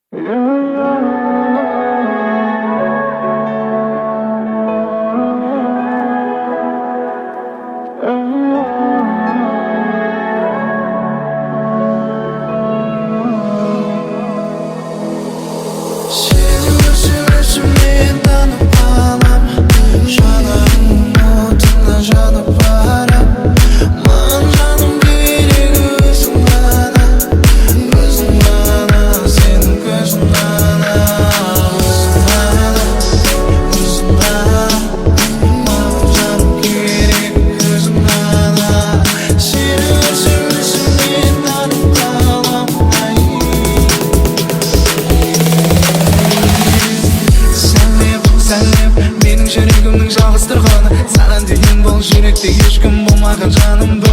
Сені көрсем, өзімнен танып қалам. Жанарыңның отына жанып барам. Маған, жаным, керек өзің ғана, өзің ғана, сенің көзің ғана. Өзің ғана, өзің ғана, маған, жаным, керек өзің ғана. Сені көрсем, өзімнен танып қалам, ай. Сәлем, сәлем, менің жүрегімнің жалғыз тұрғыны. Саған дейін бұл жүректе ешкім болмаған, жаным.